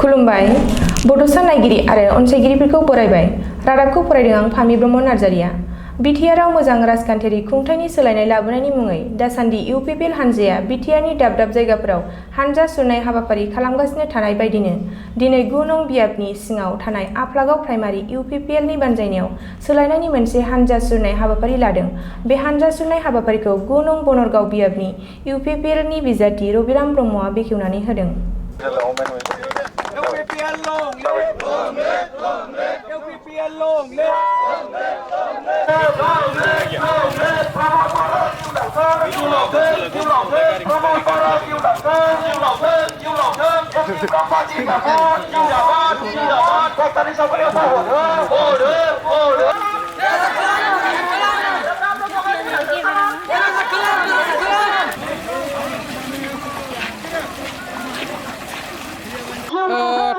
खुलुमबाय बड'सा नायगिरि आरो अनसायगिरिफोरखौ बरायबाय। रादाबखौ फरायदों आं फामि ब्रह्म नार्जारिया। बिटिआरआव मोजां राजखान्थियारि खुंथायनि सोलायनाय लाबोनायनि मुङै दासान्दि इउपिपिएल हानजाया बिटिआरनि दाब दाब जायगाफोराव हानजा सुरनाय हाबाफारि खालामगासिनो थानाय बायदिनो दिनै 9 नं बियाबनि सिङाव थानाय आफलागाव प्राइमारि इउपिपिएलनि बानजायनायाव सोलायनायनि मोनसे हानजा सुरनाय हाबाफारि लादों। बे हानजा सुरनाय हाबाफारिखौ 9 नं बनरगाव बियाबनि इउपिपिएलनि बिजाथि रबिराम ब्रह्मआ बेखेवनानै होदों।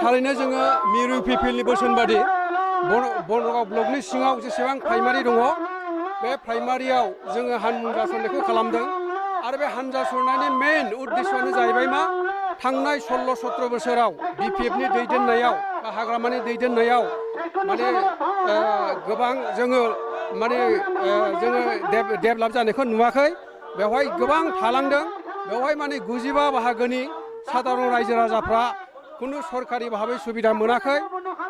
थारैनो जोङो मिरु इउपिपिएलनि बोसोन बादि बनरगाव ब्लकनि सिङाव जेसेबां प्राइमारि दङ बे प्राइमारियाव जोङो हानजा सुरनायखौ खालामदों आरो बे हानजा सुरनायनि मेइन उद्देश्यआनो जाहैबाय मा थांनाय 16-17 बोसोराव बिपिएफनि दैदेननायाव बा हाग्रामानि दैदेननायाव माने गोबां जोङो डेभेलप जानायखौ नुवाखै। बेवहाय गोबां थालांदों। बेवहाय माने 95 बाहागोनि साधारन रायजो राजाफ्रा खुनु सरकारि भाबै सुबिदा मोनाखै।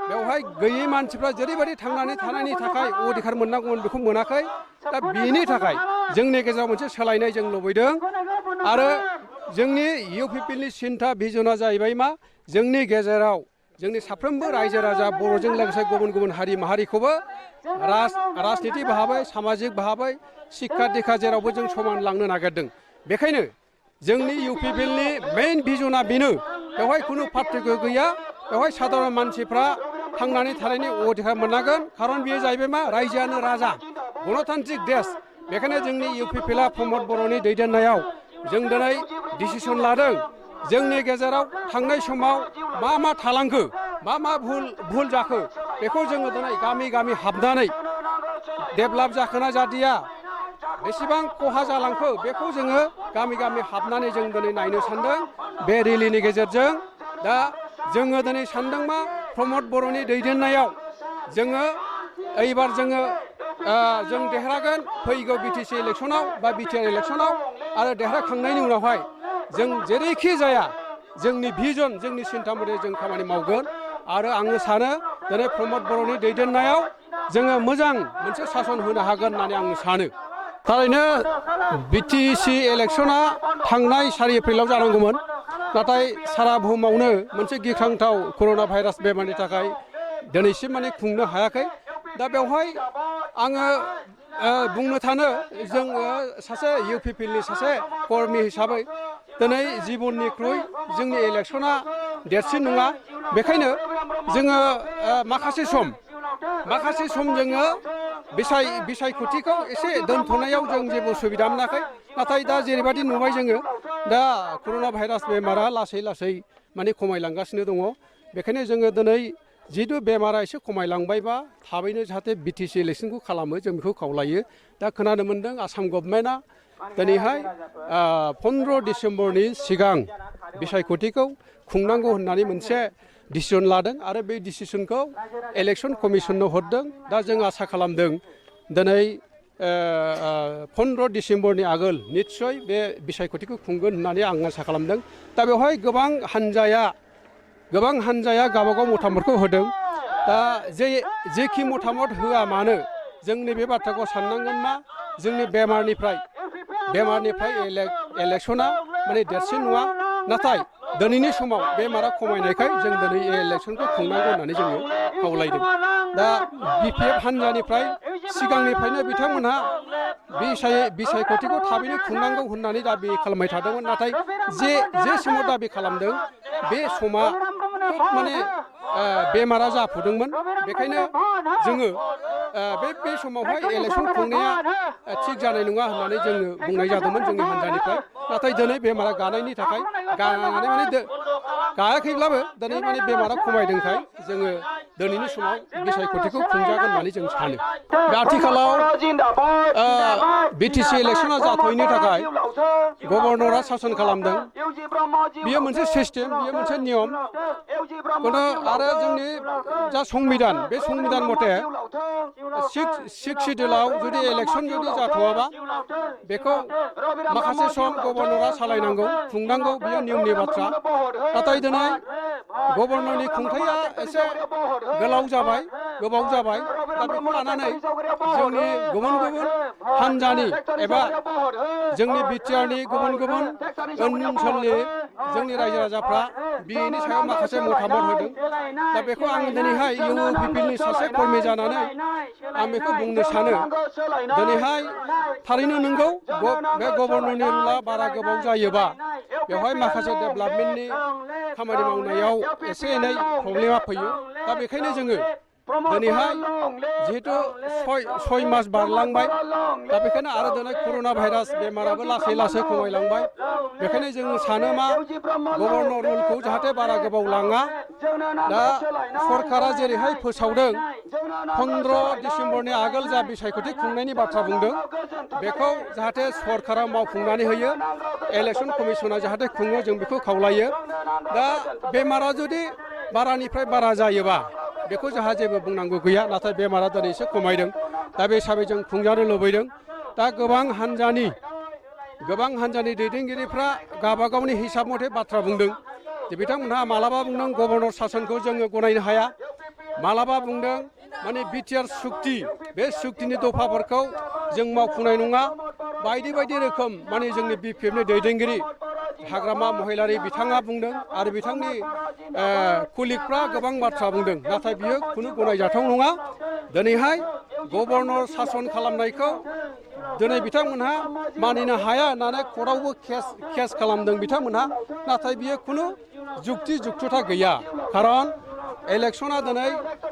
बेवहाय गैयै मानसिफ्रा जेरैबायदि थांनानै थानायनि थाखाय अधिकार मोननांगौमोन बेखौ मोनाखै। दा बेनि थाखाय जोंनि गेजेराव मोनसे सोलायनाय जों लुबैदों आरो जोंनि इउपिपिएलनि सिन्था भिजना जाहैबाय मा जोंनि गेजेराव जोंनि साफ्रोमबो रायजो राजा बर'जों लोगोसे गुबुन गुबुन हारि माहारिखौबो राजनिति भाबै सामाजिक भाबै शिक्षा दीक्षा जेरावबो जों समान लांनो नागिरदों। बेखायनो जोंनि इउपिपिएलनि मेइन भिजना बेनो बेवहाय खुनु पार्थक्य गैया। बेवहाय साधारन मानसिफ्रा थांनानै थानायनि अधिकार मोननांगोन। खारन बेयो जाहैबाय मा रायजोआनो राजा गणतान्त्रिक देश। बेखायनो जोंनि इउपिपिएलआ प्रमद बर'नि दैदेननायाव जों दिनै डिसिसन लादों जोंनि गेजेराव थांनाय समाव मा थालांखो मा भुल जाखो बेखौ जोङो दिनै गामि गामि हाबनानै डेभेलप जाखोना जादिया बेसेबां खहा जालांखो बेखौ जोङो गामि गामि हाबनानै जों दिनै नायनो सानदों बे रेलिनि गेजेरजों। दा जोङो दिनै सानदों मा प्रमद बर'नि दैदेननायाव जोङो एबार जों देरहागोन फैगौ बिटिसि इलेक्सनाव बा बिटिआर इलेक्सनाव आरो देरहाखांनायनि उनावहाय जों जेरैखि जाया जोंनि भिजन जोंनि सिन्था मथे जों खामानि मावगोन आरो आङो सानो दिनै प्रमद बर'नि दैदेननायाव जोङो मोजां मोनसे सासन होनो हागोन होननानै आं सानो। थारैनो बिटिसि इलेक्सना थांनाय 4 एप्रिलाव जानांगौमोन। नाथाय सारा बुहुमावनो मोनसे गिख्रांथाव कर'ना भाइरास बेमारनि थाखाय दिनैसिम माने खुंनो हायाखै। दा बेवहाय आङो बुंनो थानो जोङो सासे इउपिपिएलनि सासे कर्मि हिसाबै दिनै जिबननिख्रुइ जोंनि इलेक्सना देरसिन नङा। बेखायनो जोङो माखासे सम जोङो बिसायख'थिखौ एसे दोनथ'नायाव जों जेबो उसुबिदा मोनाखै। नाथाय दा जेरैबायदि नुबाय जोङो दा कर'ना भाइरास बेमारा लासै माने खमायलांगासिनो दङ। बेखायनो जोङो दिनै जिहेतु बेमारा एसे खमायलांबायबा थाबैनो जाहाथे बिटिसि इलेक्सनखौ खालामो जों बेखौ खावलायो। दा खोनानो मोन्दों आसाम गभर्नमेन्टआ दिनैहाय 15 डिसेम्बरनि सिगां बिसायख'थिखौ खुंनांगौ होननानै मोनसे डिसिसन लादों आरो बे डिसिसनखौ इलेक्सन कमिसननो हरदों। दा जों आसा खालामदों दिनै 15 डिसेम्बरनि आगोल निस्सय बे बिसायख'थिखौ खुंगोन होननानै आं आसा खालामदों। दा बेवहाय गोबां हानजाया गावबागाव मतामतखौ होदों। दा जेखि मतामत होआ मानो जोंनि बे बाथ्राखौ साननांगोन मा जोंनि बेमारनिफ्राय इलेक्सना माने देरसिन नङा। नाथाय दिनैनि समाव बेमारा खमायनायखाय जों दिनै इलेक्सनखौ खुंनांगौ होननानै जोङो खावलायदों। दा बिपिएफ हानजानिफ्राय सिगांनिफ्रायनो बिथांमोनहा बिसायख'थिखौ थाबैनो खुंनांगौ होननानै दाबि खालामबाय थादोंमोन। नाथाय जे समाव दाबि खालामदों बे समा खोब माने बेमारा जाफुदोंमोन। बेखायनो जोङो बे समावहाय इलेक्सन खुंनाया थिग जानाय नङा होननानै जोङो बुंनाय जादोंमोन जोंनि हानजानिफ्राय। नाथाय दिनै बेमारा गानायनि थाखाय गायाखैब्लाबो दिनै माने बेमारा खमायदोंखाय जोङो दिनैनि समाव बिसायख'थिखौ खुंजागोन होननानै जों सानो। बे आथिखालाव बिटिसि इलेक्सना जाथ'यैनि थाखाय गभर्नरा सासन खालामदों। बियो मोनसे सिस्टेम, बियो मोनसे नियम। आरो जोंनि जा संबिधान, बे संबिधान मथे सिक्स सिडिउलाव जुदि इलेक्सन जुदि जाथ'वाबा बेखौ माखासे सम गभर्नरा सालायनांगौ, खुंनांगौ, बियो नियमनि बाथ्रा। नाथाय दिनै गभर्नरनि खुंथाया एसे गोलाव जाबाय, गोबाव जाबाय। दा बेखौ लानानै जोंनि गुबुन गुबुन हान्जानि एबा जोंनि बिटिआरनि गुबुन गुबुन ओनसोलनि जोंनि रायजो राजाफ्रा बेनि सायाव माखासे मतामत होदों। दा बेखौ आं दिनैहाय इउपिपिएलनि सासे कर्मि जानानै आं बेखौ बुंनो सानो, दिनैहाय थारैनो नंगौ बे गभर्नरनि रुला बारा गोबाव जायोबा बेवहाय माखासे डेभेलपमेन्टनि खामानि मावनायाव एसे एनै प्रब्लेमा फैयो। दा बेखायनो जोङो दिनैहाय जिहेतु 6 मास बारलांबाय, दा बेखायनो आरो दिनै कर'ना भाइरास बेमाराबो लासै लासै खमायलांबाय। बेखायनो जों सानो मा गभर्नर रुलखौ जाहाथे बारा गोबाव लाङा। दा सरकारा जेरैहाय फोसावदों 15 डिसेम्बरनि आगोल जा बिसायख'थि खुंनायनि बाथ्रा बुंदों, बेखौ जाहाथे सरकारा मावफुंनानै होयो, इलेक्सन कमिसना जाहाथे खुङो, जों बेखौ खावलायो। दा बेमारा जुदि बारानिफ्राय बारा जायोबा बेखौ जोंहा जेबो बुंनांगौ गैया। नाथाय बेमारा दिनै एसे खमायदों। दा बे हिसाबै जों खुंजानो लुबैदों। दा गोबां हान्जानि दैदेनगिरिफ्रा गावबागावनि हिसाब मथे बाथ्रा बुंदों। जे बिथांमोनहा मालाबा बुंदों गभर्नर सासनखौ जोङो गनायनो हाया, मालाबा बुंदों माने बिटिआर सुक्ति, बे सुक्तिनि दफाफोरखौ जों मावफुंनाय नङा, बायदि बायदि रोखोम माने जोंनि बिपिएफनि दैदेनगिरि हाग्रामा महिलारि बिथाङा बुंदों आरो बिथांनि कुलिगफ्रा गोबां बाथ्रा बुंदों। नाथाय बियो खुनु गनायजाथाव नङा। दिनैहाय गभर्नर सासन खालामनायखौ दिनै बिथांमोनहा मानिनो हाया होननानै कर्टआवबो केस खालामदों बिथांमोनहा। नाथाय बियो खुनु जुक्तिथा गैया। खारन इलेक्सना दिनै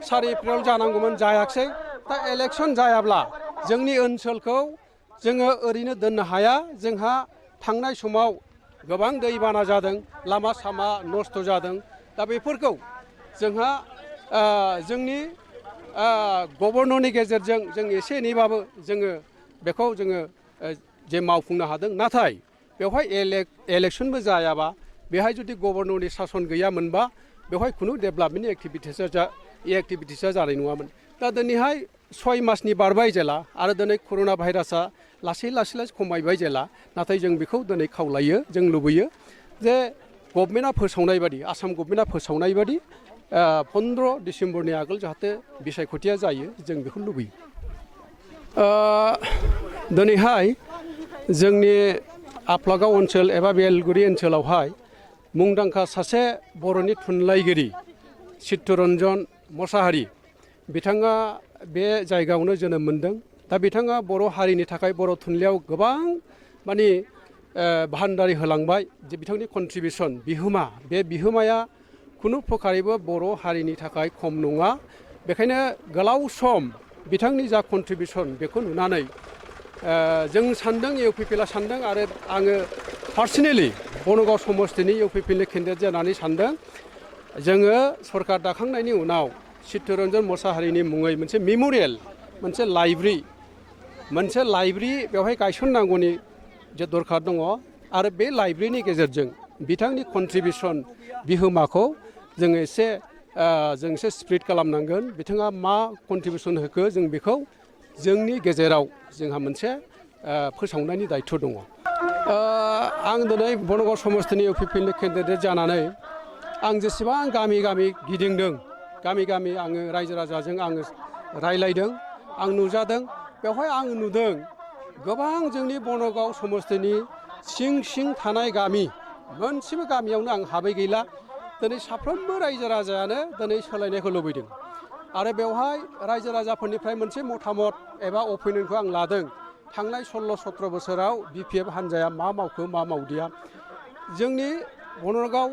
4 एप्रिलाव जानांगौमोन, जायाखिसै। दा इलेक्सन जायाब्ला जोंनि ओनसोलखौ जोङो ओरैनो दोननो हाया। जोंहा थांनाय समाव गोबां दैबाना जादों, लामा सामा नस्थ' जादों। दा बेफोरखौ जोंहा जोंनि गभर्नरनि गेजेरजों जों एसे एनैबाबो जोङो बेखौ जोङो जे मावफुंनो हादों। नाथाय बेवहाय इलेक्सनबो जायाबा, बेहाय जुदि गभर्नरनि सासन गैयामोनबा बेवहाय खुनु डेभेलपमेन्ट एक्टिभिटिसा जानाय नङामोन। दा दिनैहाय 6 मासनि बारबाय जेला आरो दिनै कर'ना भाइरासआ लासै खमायबाय जेला। नाथाय जों बेखौ दिनै खावलायो, जों लुबैयो जे गभर्नमेन्टआ फोसावनाय बादि, आसाम गभर्नमेन्टआ फोसावनाय बादि 15 डिसेम्बरनि आगोल जाहाथे बिसायख'थिया जायो, जों बेखौ लुबैयो। दिनैहाय जोंनि आफलागाव ओनसोल एबा बेलगुरि ओनसोलावहाय मुंदांखा सासे बर'नि थुनलाइगिरि चित्तरन्जन मोसाहारि, बिथाङा बे जायगायावनो जोनोम मोनदों। दा बिथाङा बर' हारिनि थाखाय बर' थुनलाइयाव गोबां माने भान्दारि होलांबाय। जे बिथांनि कन्ट्रिबिउसन बिहोमा, बे बिहोमाया खुनु प्रकारेबो बर' हारिनि थाखाय खम नङा। बेखायनो गोलाव सम बिथांनि जा कन्ट्रिबिउसन बेखौ नुनानै जों सान्दों, इउपिपिएलआ सान्दों आरो आङो पार्सनेलि बनगाव समस्तिनि इउपिपिएलनि केन्डिडेट जानानै सान्दों, जोङो सरकार दाखांनायनि उनाव चित्तरन्जन मोसाहारिनि मुङै मोनसे मेम'रियेल, मोनसे लाइब्रेरि बेवहाय गायसननांगौनि जे दरखार दङ। आरो बे लाइब्रेरिनि गेजेरजों बिथांनि कन्ट्रिबिउसन बिहोमाखौ जोङो एसे स्प्रेड खालामनांगोन। बिथाङा मा कन्ट्रिबिउसन होखो जों बेखौ जोंनि गेजेराव जोंहा मोनसे फोसावनायनि दायित्व दङ। आं दिनै बनगाव समस्तिनि इउपिपिएलनि केन्डिडेट जानानै आं जेसेबां गामि गिदिंदों, गामि आङो रायजो राजाजों आङो रायलायदों, आं नुजादों। बेवहाय आं नुदों गोबां जोंनि बनगाव समस्तिनि सिं थानाय गामि, मोनसेबो गामियावनो आं हाबै गैला। दिनै साफ्रोमबो रायजो राजायानो दिनै सोलायनायखौ लुबैदों। आरो बेवहाय रायजो राजाफोरनिफ्राय मोनसे मतामत एबा अपिनियनखौ आं लादों। थांनाय 16-17 बोसोराव बिपिएफ हान्जाया मा मावखो, मा मावदिया। जोंनि बनगाव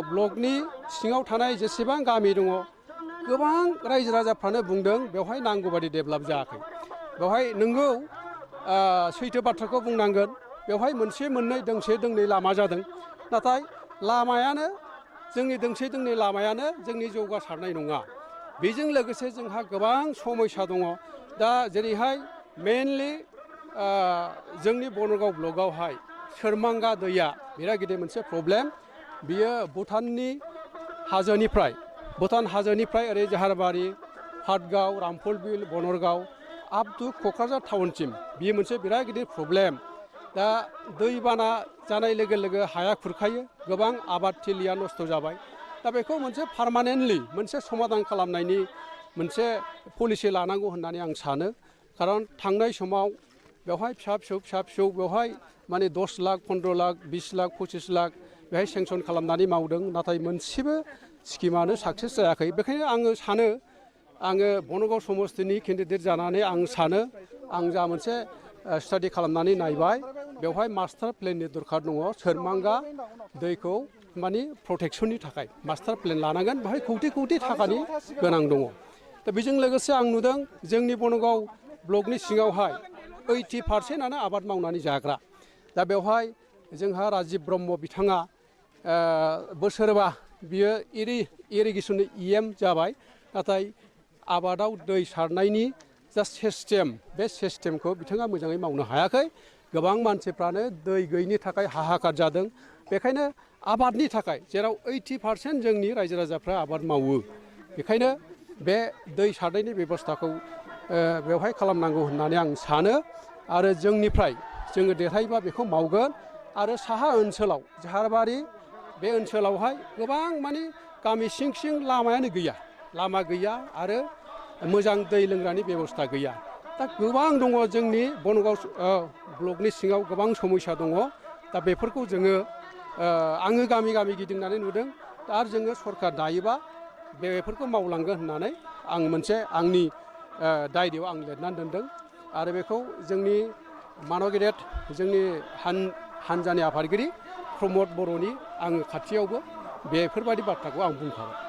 ब्लकनि सिङाव थानाय जेसेबां गामि दङ, गोबां रायजो राजाफ्रानो बुंदों बेवहाय नांगौबादि डेभेलप जायाखै। बेवहाय नोंगौ सैथो बाथ्राखौ बुंनांगोन, बेवहाय मोनसे मोननै दोंसे दोंनै लामा जादों। नाथाय लामायानो जोंनि दोंसे दोंनै लामायानो जोंनि जौगासारनाय नङा। बेजों लोगोसे जोंहा गोबां समस्या दङ दा जेरैहाय मेनलि जोंनि बनगाव ब्लकआवहाय सोरमांगा दैया बिराद गिदिर मोनसे प्रब्लेम बियो भुटान हाजोनिफ्राय ओरै जाहारबारि पाटगाव रामफलबिल बनरगाव आप टु क'क्राझार टाउनसिम बियो मोनसे बिराद गिदिर प्रब्लेम दा दैबाना जानाय लोगो लोगो हाया खुरखायो गोबां आबादथिलिया नस्थ' जाबाय दा बेखौ मोनसे पार्मानेन्टलि मोनसे समाधान खालामनायनि मोनसे पलिसि लानांगौ होननानै आं सानो खारन थांनाय समाव बेवहाय फिसा फिसौ बेवहाय माने 10 लाख 15 लाख 20 लाख 25 लाख बेहाय सेंसन खालामनानै मावदों नाथाय मोनसेबो स्किमानो साक्सेस जायाखै बेखायनो आङो बनगाव समस्तिनि केन्डिडेट जानानै आं सानो आं जा मोनसे स्टाडि खालामनानै नायबाय बेवहाय मास्टार प्लेननि दरखार दङ सोरमांगा दैखौ माने प्रटेक्सननि थाखाय मास्टार प्लेन लानांगोन बेवहाय कौटि थाखानि गोनां दङ दा बेजों लोगोसे आं नुदों जोंनि बनगाव ब्लकनि सिङावहाय 80%आनो आबाद मावनानै जाग्रा दा बेवहाय जोंहा राजिब ब्रह्म बिथाङा बोसोरबा बियो इरिगेसननि EM जाबाय नाथाय आबादाव दै सारनायनि जा सिस्टेम बे सिस्टेमखौ बिथाङा मोजाङै मावनो हायाखै गोबां मानसिफ्रानो दै गैयिनि थाखाय हाहाकार जादों बेखायनो आबादनि थाखाय जेराव 80% जोंनि रायजो राजाफ्रा आबाद मावो बेखायनो बे दै सारनायनि बेबस्थाखौ बेवहाय खालामनांगौ होननानै आं सानो आरो जोङो देरहायोबा बेखौ मावगोन आरो साहा ओनसोलाव जाहारबारि बे ओनसोलावहाय गोबां माने गामि सिं लामायानो गैया लामा गैया आरो मोजां दै लोंग्रानि बेबस्था गैया दा गोबां दङ जोंनि बनगाव ब्लकनि सिङाव गोबां समस्या दङ दा बेफोरखौ आङो गामि गिदिंनानै नुदों दा आरो जोङो सरकार दायोबा बेफोरखौ मावलांगोन होननानै आं मोनसे आंनि डायरियाव आं लिरनानै दोनदों आरो बेखौ जोंनि मानगिरेट जोंनि हानजानि आफादगिरि प्रमद बर'नि आङो खाथियावबो बेफोरबायदि बाथ्राखौ आं बुंखाबाय